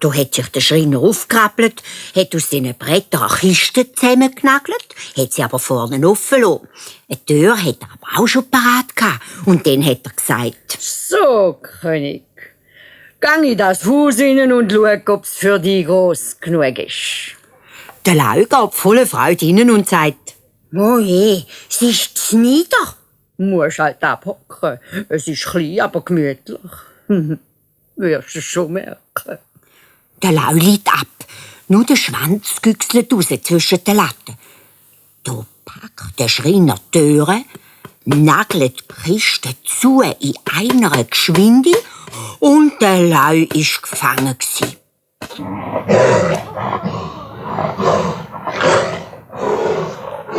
Da hat sich der Schreiner aufgerappelt, hat aus diesen Brettern eine Kiste zusammengenagelt, hat sie aber vorne offen gelassen. Eine Tür hat er aber auch schon parat gehabt. Und dann hat er gesagt: So, König, gang in das Haus rein und schau, ob's für dich gross genug ist. Der Lau geht voller Freude rein und sagt: «Oh je, es ist zu nieder.» Musst halt abhocken. Es ist klein, aber gemütlich. Wirst du schon merken. Der Lau liegt ab. Nur der Schwanz güchselt raus zwischen den Latten. Da packt der Schreiner die Türe, nagelt die Kiste zu in einer Geschwinde und der Lau war gefangen.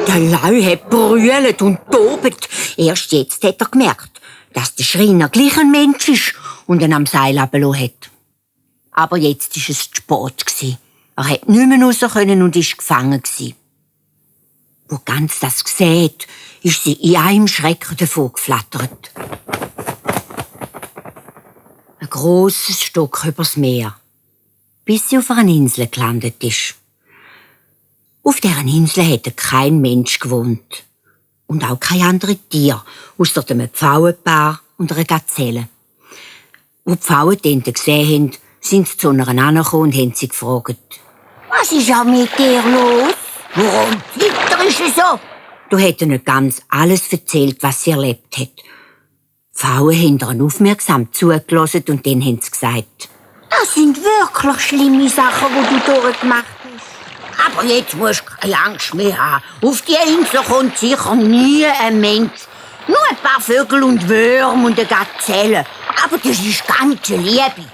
Der Lau hat brüllt und tobt. Erst jetzt hat er gemerkt, dass der Schreiner gleich ein Mensch ist und ihn am Seil runtergelassen hat. Aber jetzt war es zu spät. Er konnte nicht mehr raus können und war gefangen. Wo ganz das gesehen hat, ist sie in einem Schrecken davon geflattert. Ein grosses Stück übers Meer, bis sie auf einer Insel gelandet ist. Auf dieser Insel hätte kein Mensch gewohnt. Und auch kein anderes Tier, ausser einem Pfauenpaar und einer Gazelle. Wo die Pfauententen gesehen haben, sind sie zu einer angekommen und haben sie gefragt: «Was ist auch mit dir los? Warum zitterst du so?» Da hat er nicht ganz alles erzählt, was sie erlebt hat. Die Pfauen haben ihr aufmerksam zugelassen und dann haben sie gesagt: «Das sind wirklich schlimme Sachen, die du durchgemacht hast. Aber jetzt musst du keine Angst mehr haben. Auf die Insel kommt sicher nie ein Mensch. Nur ein paar Vögel und Würmer und eine Gazelle. Aber das ist ganz Liebe.